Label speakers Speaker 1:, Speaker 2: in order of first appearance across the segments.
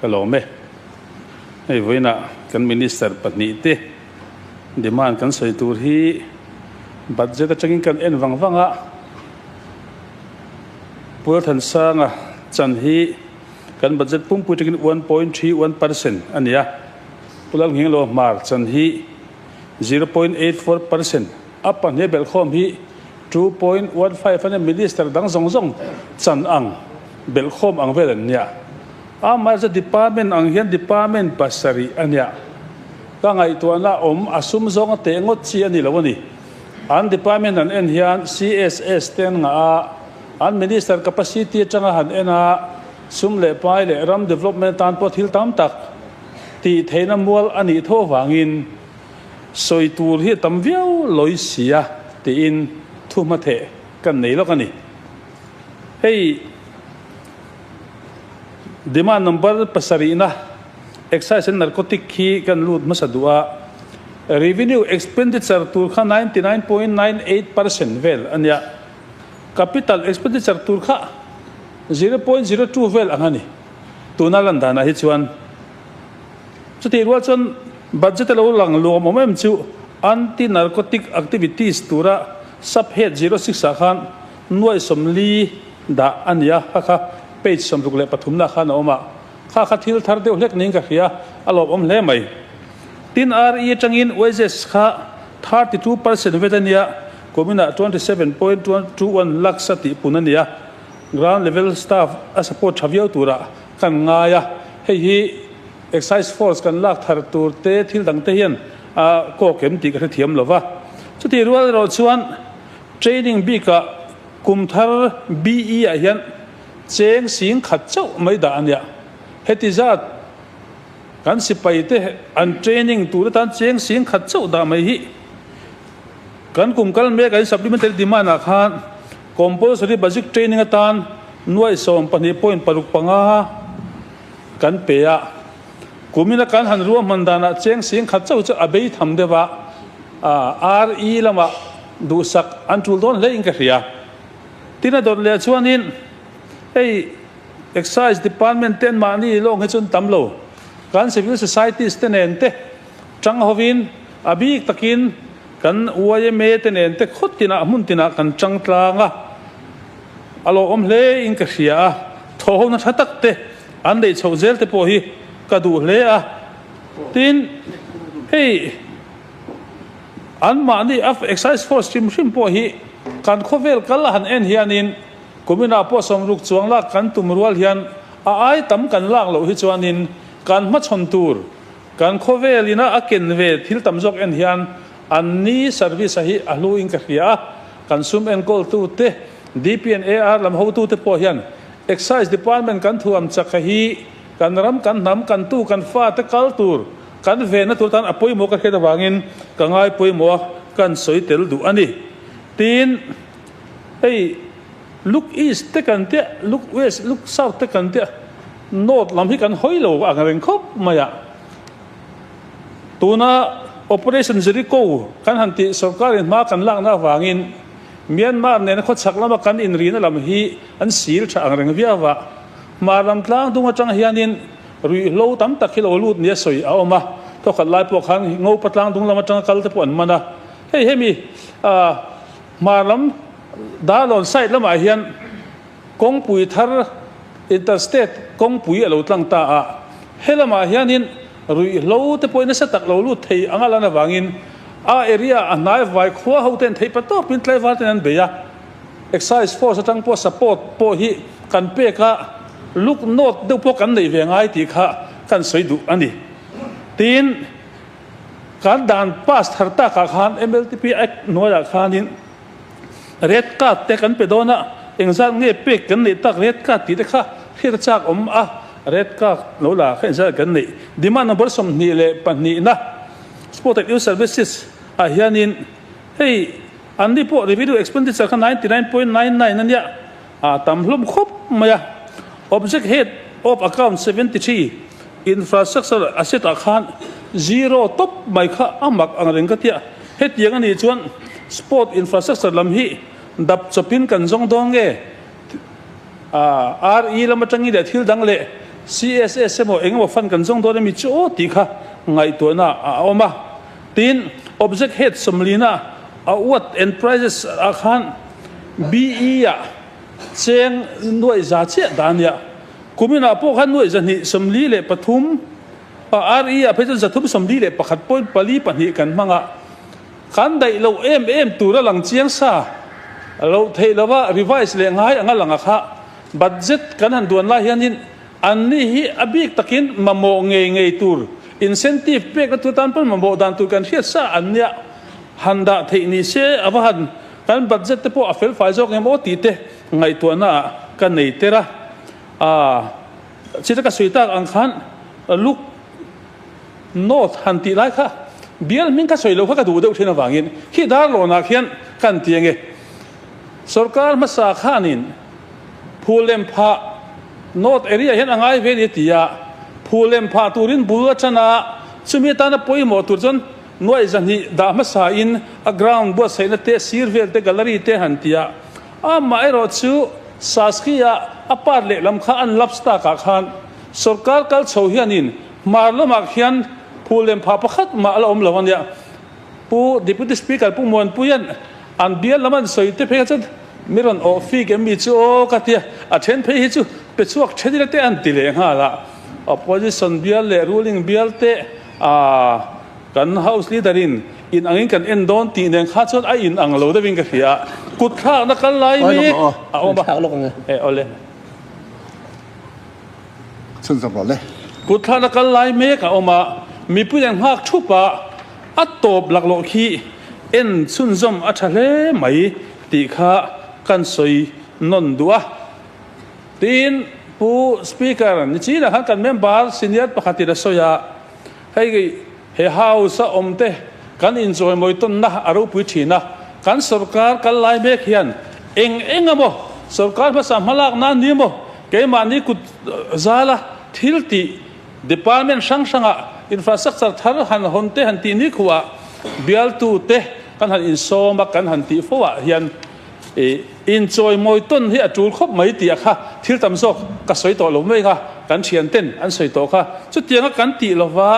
Speaker 1: Ka lawm e. Hei vawiinah kan Minister pahnihte demand kan sawi tur hi budget atangin kan en vang vang a, Pualthansanga chan hi kan budget pumpui atangin 1.31% a ni a, Pulalnghinglo Hmar chan hi 0.84%, a pahnih belhkhawm hi 2.15 a nia, Minister dang zawng zawng chan ang belhkhawm ang vel an nia. Amaherawhchu department ang hian department pasarih a nia. Ka ngaihtuahna awm a sum zawng a teh ngawt chi a ni lo a ni. An department an en hian CSS te an ngah a, an minister capacity atanga han en a, sum leh pai leh ram development atan pawh thil tam tak tih theihna mual a nih tho avangin sawi tur hi a tam viau lawi si a tiin thu hmatheh kan nei lawk a ni. Hei demand number pasarihna Excise and Narcotic khi kan lut hmasa duh a, revenue expenditure tur kha 99.98% vel a nia, capital expenditure tur kha 0.02 vel ang a ni tuna lan danah hi chuan. Chutih rual chuan budget a lo lang luam awm em chu anti-narcotic activities tura sub-head 06 ah khan nuai 40 dah a ni a, kha kha page 63 na khan a awm a, kha kha thil thar deuh hlek niin ka hria, a lawmawm hle mai. Tin RE atangin wages kha 32% vet a nia, kuminah 27.21 lakhs a tihpun a ni a, ground level staff a support tha viau turah kan ngai a, hei hi excise force kan lak thar tur te thil dang te hian a kawk em tih ka hrethiam lo va. Chutih rual erawh chuan training bikah kum thar BE ah hian cheng sing khat chauh mai dah a nia. Heti zat kan sipai te an training tur atan cheng sing khat chauh dah mai hi kan kum kal mek an supplementary demand ah khan compulsory basic training atan nuai 12.65 kan pe a. Kumina kan han ruahman danah cheng sing khat chauh chu a bei tham deuh a, RE lamah duhsak an tul dawn hle in ka hria. Tin a dawt leh chuanin hei Excise Department ten mahni lawng hi chu an tam lo. Kan civil societies te nen te tang hovin a bik takin kan yma te nen te khaw tinah hmun tinah kan tang tlang a, a lawmawm hle in ka hria a, thawhhona tha tak te an neih chhoh zel te pawh hi ka duh hle a. Tin, hei anmahni a Excise Force hrim hrim pawh hi kan khawvel kal a han en hianin kuminah pawh sawmruk chuang lak kan tum rual hian a ai tam kan lak loh hi chuanin kan hmachhawn tur kan khawvel ina a ken ve thil tam zawk en hian anni service a hi a hlu in ka hria a, kan sum enkawltu te DP and AR lam hotute pawh hian Excise Department kan thuam chak a hi kan ram kan hnam kan tu kan fa te kal tur kan venna tur tan a pawimawh ka hriat avangin ka ngai pawimawh a kan sawi tel duh a ni. Tin, hei look east te kan tia, look west, look south te kan tia, north lam hi kan hawi lo ang reng khawp mai a. Tuna Operation Jericho kan han tih sorkarin hma kan lakna avangin Myanmar nena khawchhak lama kan inrina lam hi an sil tha ang reng viau a. Hmar lam tlang dung atang hianin ruihhlo tam tak hi lo lut nia sawi a awm a, thawkhat lai pawh khan Ngopa tlang dung lam atanga kal te pawh an man a. Hei hemi hmar lam Darlawn side lamah hian kawngpui thar interstate kawngpui a lo tlang ta a, he lamah hianin ruihhlo te pawh nasa tak lo lut thei anga lan avangin a area a hnai vai khua ho ten theih pa tawpin tlaivar ten an bei a. Excise force atang pawh support pawh hi kan pek a, look note deuh pawh kan neih ve ngai tih kha kan sawi duh a ni. Tin, kan dan pass thar takah khan MLTP Act hnuaiah khanin red card te kan pe dawn a, engzat nge pek kan neih tak red card tih te kha hriat a chak awm a, red card lo la kha engzat kan neih. Demand number 22 na Sport and Youth Services ah hianin hei An ni pawh revenue expenditure kha 99.99 a nia, a tam hlawm khawp mai a. Object head of account 73 infrastructure asset ah khan zero tawp mai kha a mak ang reng ka tia. Hetiang a nih chuan sport infrastructure lam hi dap chawpin kan zawng dawn nge? RE lam atangin leh thil dang leh CSS emaw eng emaw fund kan zawng dawn emi chu aw tih kha ngaihtuahna a awm a. Tin, Object Head sawmlina a uat Enterprises ah khan BE ah cheng nuaih za chiah dah a nia. Kuminah pawh khan nuaih 243, RE ah phei chuan 331.42 kan hmang a. Kan daih loh em em tur a lang chiang sa loh theih lova revise leh ngai anga lang a kha. Budget kan han duan lai hianin Anni hi a bik takin mamawh ngei ngei tur, incentive pekna tur tan pawn mamawh dan tur kan hriat sa an nia. Han dah theih ni se a va han kan budget te pawh a fel fai zawk em aw tih te ngaihtuahna ah ka nei ter a. Aa chita ka sawi tak ang khan look north han tih lai kha bial hming ka sawi lo kha ka duh deuh thin avangin khi darlawnah khian ka han ti ange. Sorkar hmasa khanin Phulem phah North area hian a ngai ve a ni a ti a, Phulem phah turin bul atana chumi atana pawimawh tur chuan nuaih 200 dah hmasa in a ground buatsaihna te, sir vel te, gallery te han ti a. Amaherawh chu Saski ah a part lehlam kha an lapse takah khan sorkar kal chho hianin hmar lamah khian Phulem phah pakhat mah a la awm lo a nia. Pu Deputy Speaker Pu Muanpuia'n an bial lam an sawi te phei kha chuan mi rawn awh fik em mi chu aw ka tia, a then phei hi chu pe chhuak then ila te an ti leh nghal a. Opposition bial leh ruling bial te ah kan House Leader in in angin kan en dawn tih nen kha chuan a in ang lo deuhin ka hria a, kut thlakna kal lai mek a awm a. E awle.
Speaker 2: Chhunzawm rawh le.
Speaker 1: Kut thlakna kal lai mek a awm a, mipui an nghak thup a, a tawp laklawh khi en chhunzawm a tha hle mai tih kha kan sawi nawn duh a. Tin, Pu Speaker, nichinah khan kan member senior pakhatin a sawi a, hei he House a awm te kan inchawimawi tawnna a ropui thin a, kan sorkar kal lai mek hian eng eng emaw sorkar hmasa hmalak nan ni emaw keimahni kut zala thil tih Department hrang hrangah infrastructure thar han hawn te han tih ni khuah bialtu te kan han insawm a, kan han tih fo ah hian inchawimawi tawn hi a tul khawp mai tih a kha thil tam zawk ka sawi tawh lo mai kha kan thian ten an sawi tawh kha. Chutianga kan tih lova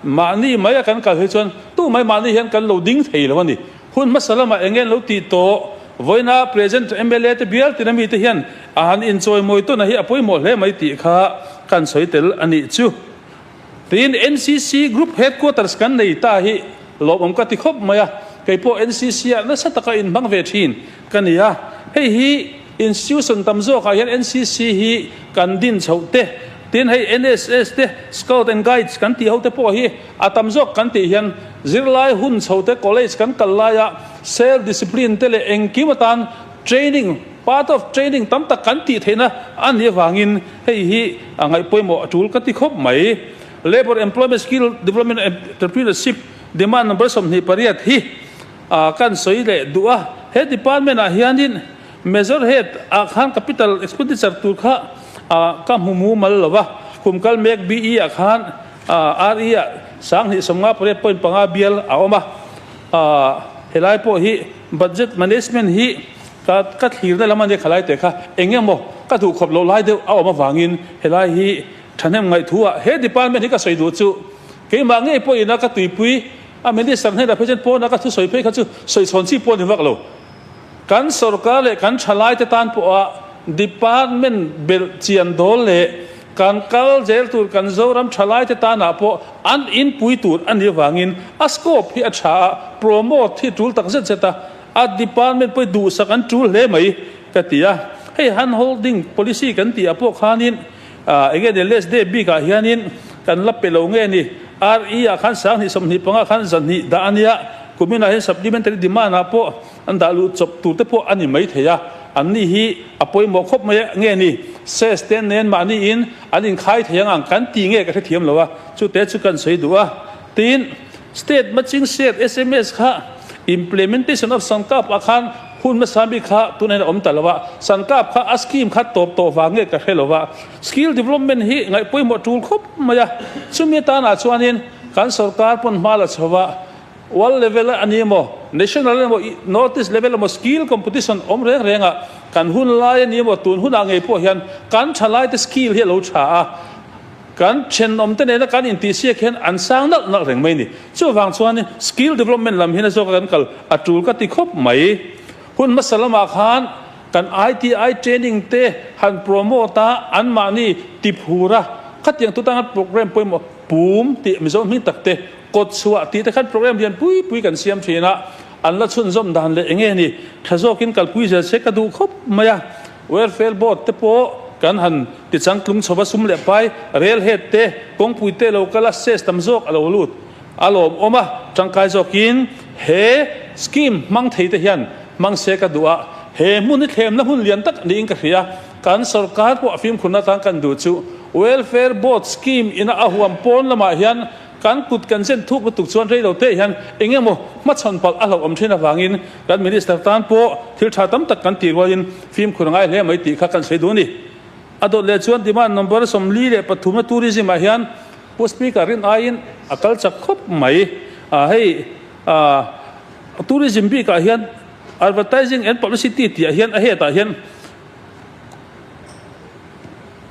Speaker 1: mahni mai a kan kal hi chuan tu mai mahni hian kan lo ding thei lo a ni. Hun hmasa lamah eng nge an lo tih tawh? Vawiina Present mla te bial tina mite hian a han inchawimawi tawn a hi a pawimawh hle mai tih kha kan sawi tel a nih chu. Tiin NCC Group Headquarters kan nei ta hi lawmawm ka ti khawp mai a, kei pawh NCC ah nasa taka inhmang ve thin ka ni a, hei hi institution tam zawkah hian NCC hi kan din chhoh te, tin hei NSS te, Scout and Guides kan tih ho te pawh hi a tam zawk kan tih hian zirlai hun chho te, college kan kal laia self discipline te leh engkim atan training, part of training tam tak kan tih theihna a nih avangin hei hi a ngaihpawimawh a tul ka ti khawp mai. Labour Employment Skill Development Entrepreneurship Demand Number 28 hi kan sawi leh duh a. He department ah hianin Major Head ah khan Capital Expenditure tur kha ka hmu mumal lo va, kum kal mek BE ah khan RE ah 2058.5 bial a awm a. Helai pawh hi Budget Management hi ka ka thlirna lam a nia khalai teh kha eng emaw ka duh khawp loh lai deuh a awm avangin helai hi thahnem ngaih ah he department hi ka sawi duh chu keimah ngei pawhin a ka tuipui a minister hnenah phei chuan pawnah ka thusawi phei kha chu sawi chhawn chi pawh a ni vak lo. Kan sorkar leh kan thalaite tan pawha department belh chian dawl leh kan kal zel tur kan Zoram thalaite tanah pawh an inpui tur a nih avangin a scope hi a tha a, promote hi tul tak zet zet a, a department pawh hi duhsak an tul hle mai ka ti a. Hei hand holding policy kan tih ah pawh khanin eng nge ni less day bikah hianin kan la pe lo nge ni RE ah khan 2025 khan 200 dah a nia, kuminah hian supplementary demand ah pawh An dah luh chawp tur te pawh a ni mai thei a, an ni hi a pawimawh khawp mai a, nge ni ses te nen mahni in an inkhai thei ang ang kan ti nge ka hrethiam lo a, chu te chu kan sawi duh a. Tin, State Matching Share, sms, kha implementation of Sankap ah khan hun hmasa mi kha tunah hian a awm ta lo a, Sankap kha a scheme kha tawp tawh vang nge ka hre lo a, skill development hi ngaih pawimawh tul khawp mai a, chumi atanah chuanin kan sorkar pawn hma la chho a, World level a ni emaw, national emaw, North East level emaw skill competition awm reng reng a, kan hun lai a ni emaw, tun hunah ngei pawh hian kan tha laite skill hi a lo tha a, Kan thenawmte nena kan intihsiak hian an sang nalh nalh reng mai a ni. Chuvang chuanin skill development lam hian a zawka kan kal a tul ka ti khawp mai. Hun hmasa lamah khan kan ITI training te han promote a, anmahni tiphur a, khatiang tu tana program pawimawh pum tih Mizo hming tak te kawt chhuah tih te khan program lian pui pui kan siam thin a, an la chhunzawm dan leh enge ni tha zawkin kalpui zel se ka duh khawp mai a. Welfare Board te pawh kan han ti changtlung chho va, sum leh pai, rel head te, kawngpui te lo kal a, cess tam zawk a lo lut a lawmawm a, tangkai zawkin he scheme hmang thei te hian hmang se ka duh a, he hmun hi thlemna hmun lian tak niin ka hria, kan sorkar pawh a fimkhurna atan kan duh chu Welfare Board scheme ina a huam pawn lamah hian Kan kut kan zen thuk lutuk chuan rei lo te hian eng emaw hmachhawn palh a hlauhawm thin avangin kan Minister tan pawh thil tha tam tak kan tih rualin fimkhur a ngai hle mai tih kha kan sawi duh a ni. A dawt leh chuan demand number 43 na tourism ah hian Pu Speaker rin aiin a kal chak khawp mai a, hei tourism bikah hian advertising and publicity tih ah hian a hetah hian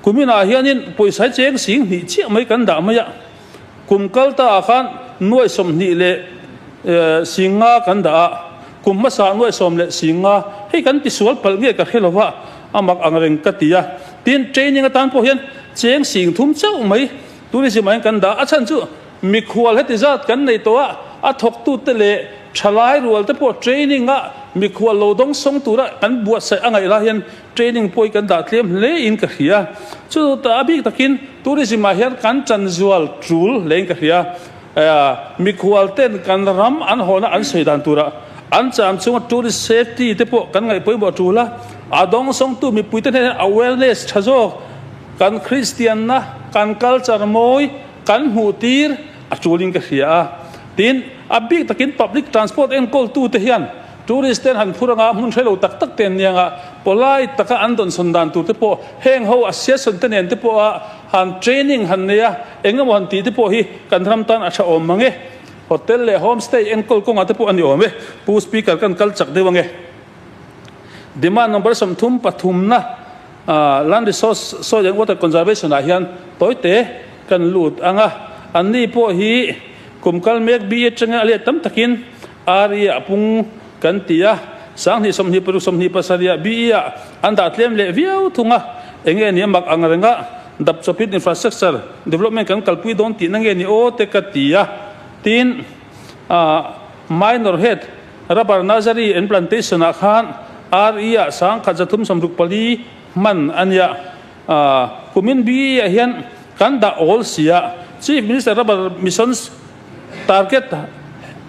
Speaker 1: Kuminah hianin pawisa cheng sing hnih chiah mai kan dah mai a, kum kal ta ah khan nuai 20 leh 50 kan dah a, kum hmasa nuai 10 leh 50, hei kan tisual palh nge ka hre lo va, a mak ang reng ka ti a. Tin, training atan pawh hian cheng 30 chauh mai tourism ah hian kan dah a, a chhan chu Mikhual heti zat kan nei tawh a, a thawktute leh thalai rual te pawh training a mikhual lo dawng sawng tura kan buatsaih a ngaih lai hian training pawh hi kan dah tlem hle in ka hria. Chu a bik takin tourism ah hian kan chanzual tul hle in ka hria. Mikhual ten kan ram an hawhna an sawi dan tura an cham chunga tourist safety te pawh kan ngaih pawimawh tul a, a dawng sawngtu mipuite hnenah hian awareness tha zawk kan Kristianna, kan culture mawi, Kan hmuh tir a tulin ka hria a, tin, a bik takin public transport enkawltute hian tourist ten han phur anga hmun hrelo tak tak te an nia anga polite taka an dawnsawn dan tur te pawh heng ho association te nen te pawh a han training han nei a, eng emaw han tih te pawh hi kan ram tan a tha awm mang e. Hotel leh homestay enkawl kawngah te pawh a ni awm e. Pu Speaker kan kal chak deuh ange. Demand number 33 na Land Resource, Soil and Water Conservation ah hian tawite kan lut ang a, anni pawh hi kum kal mek bi atanga a let tam takin RE ah pung kan ti a, 2026 27 ah BE ah an dah tlem leh viau thung a, enge ni a mak ang renga dap chawpin infrastructure development kan kalpui dawn tihna nge ni aw te ka ti a, tin minor head Rubber Nursery and Plantation ah khan RE ah 1364 hman a nia. Kumin BE ah hian kan dah awl si a, Chief Minister Rubber Mission's target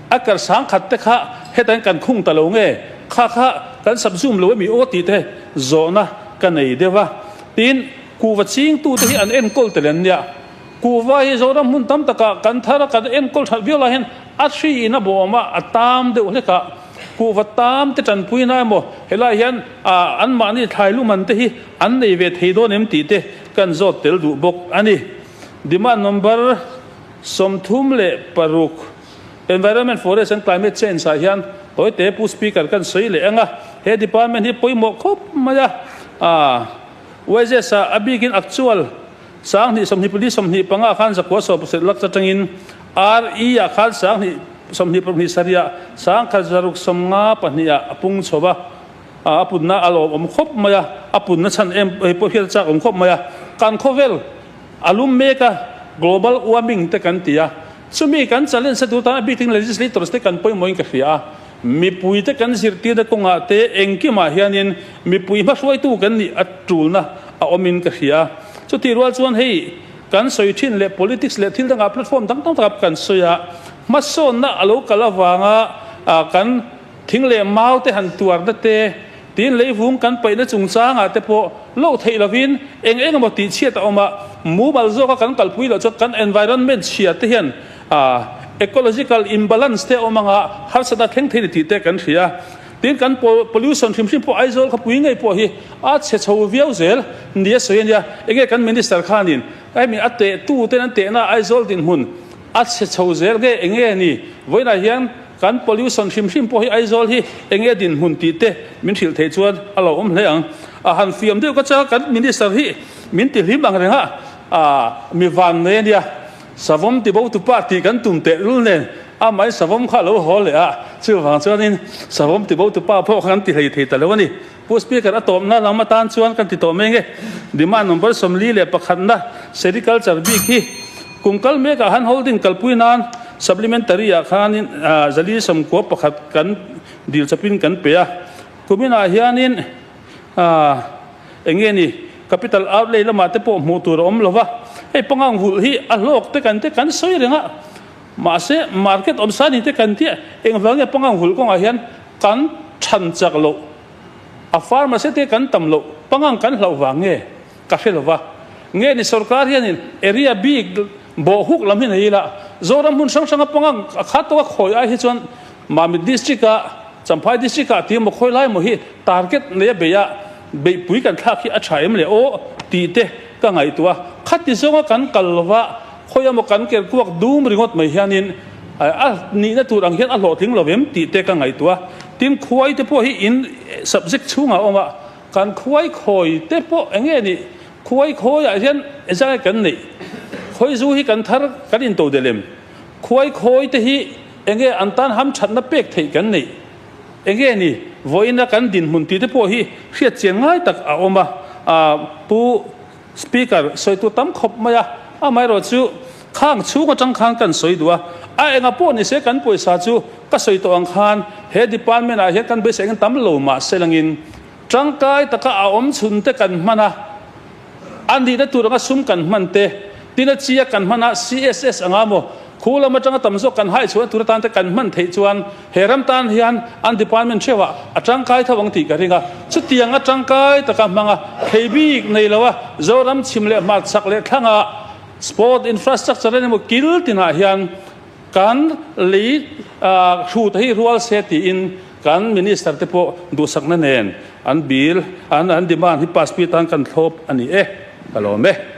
Speaker 1: acre 1000 te kha hetah hian kan khung ta lo nge, kha kha kan subsume lo emi aw tih te zawhna ka nei deuh a. Tin, kuhva chingtute hi an enkawl tel an nia. Kuhva hi Zoram hmun tam takah kan thar a, kan enkawl that viau lai hian a hri in a bawm a, a tam deuh hlek a. Kuhva tam te tanpui na emaw helai hian anmahni thlai luman te hi an nei ve thei dawn em tih te kan zawt tel duh bawk a ni. Demand number 36, Environment, Forest and Climate Change ah hian tawite Pu Speaker kan sawi leh ang a, he department hi pawimawh khawp mai a, wages ah a bikin actual 2024 25 khan 917 lakh atangin RE ah khan 2026 27 ah 1652 ah a pung chho va, a punna a lawmawm khawp mai a, a punna chhan em hei pawh hian a chak awm khawp mai a, kan khawvel a lum mek a, global warming te kan ti a, chumi kan challenge a tur tan a bik legislators te kan pawimawhin ka hria a, mipui te kan zirtirna kawngah te engkimah hianin mipui hmahruaitu kan nih a tulna a awmin ka hria. Chutih rual chuan hei kan sawi thin leh politics leh thil dangah platform dang dang takah kan sawi a, hmasawnna a lo kal avanga kan thing leh mau te han tuarna te, tin leivung kan paihna chungchangah te pawh loh theih lovin eng eng emaw tihchhiat a awm a, mumal zawka kan kalpui loh chuan kan environment chhia te hian ecological imbalance te a awm anga harsatna thleng thei ni tih te kan hria. Tin, kan pollution hrim hrim pawh Aizawl khawpui ngei pawh hi a chhe chho viau zel ni a sawi a nia. Enge kan Minister khanin hemi a tehtu ten an tehna Aizawl dinhmun a chhe chho zel nge enge ni? Vawiinah hian kan pollution hrim hrim pawh hi Aizawl hi enge dinhmun tih te min hrilh theih chuan a lo awm hle ang. A han fiam deuh ka chak a, kan Minister hi min ti hlim ang reng a. Mi vannei a nia, Savawm ti bo tupa tih kan tum teh lul nen a mai Savawm kha a lo haw leh a, chuvang chuanin Savawm ti bo tupa pawh kha kan ti hlei thei ta lo a ni. Pu Speaker, a tawpna lam atan chuan kan ti tawh mai nge, demand number 41na sericulture bik hi kum kal mekah han holding kalpui nan supplementary ah khanin 491 kan dil chawpin kan pe a, kuminah hianin Eng nge ni, capital outlay lamah te pawh hmuh tur a awm lo va, hei pangang vulh hi a hlawk te kan te kan sawi reng a, mahse market awm sa ni te kan tia, engvang nge pangang vulh kawngah hian kan than chak loh, a farmer te kan tam loh, pangang kan hlauh vang nge ka hre lo va, nge ni sorkar hianin area bik bawh huk lam hi nei ila, Zoram hmun hrang hranga pangang a khat tawka khawi ai hi chuan Mamit district ah Champhai district ah tih emaw khawi lai emaw hi target nei a bei a, beihpui kan thlak hi a tha em le aw tih te ka ngaihtuah a, khati zawnga kan kal lova khawi emaw kan ker kuak dum ringawt mai hianin a nihna tur ang hian a hlawhtling lo em tih te ka ngaihtuah a, tin khuai te pawh hi in subject chhungah a awm a, kan khuai khawi te pawh eng nge nih khuai khawi ah hian zai kan neih khawi zu hi kan thar kan intodelh em khuai khawi te hi eng nge an tan hamthatna pek theih kan neih. Enge ni, vawiina kan dinhmun tih te pawh hi hriat chian ngai tak a awm a, Pu Speaker sawitu tam khawp mai a, amaherawh chu khang chhung atang khan kan sawi duh a, a enga pawh ni se kan pawisa chu ka sawi tawh ang khan he department ah hian kan beisei engin tam lo mah se langin tangkai taka a awm chhun te kan hman a, A nihna tur anga sum kan hman te, tin a chi a kan hman a CSS anga maw, khu lam atanga tam zawk kan hai chhuahna tur atan te kan hman theih chuan he ram tan hian an department theuhah a tangkai tho ang tih ka ring a. Chutiang a tangkai taka hmang a, thei bik nei lo a, Zoram chhim leh hmarchhak leh thlanga sport infrastructure emaw kil tinah hian kan lei hrut hi rual se tiin kan Minister te pawh duhsakna nen an bill an an demand hi pass pui atan kan thlawp a ni e, ka lawm e.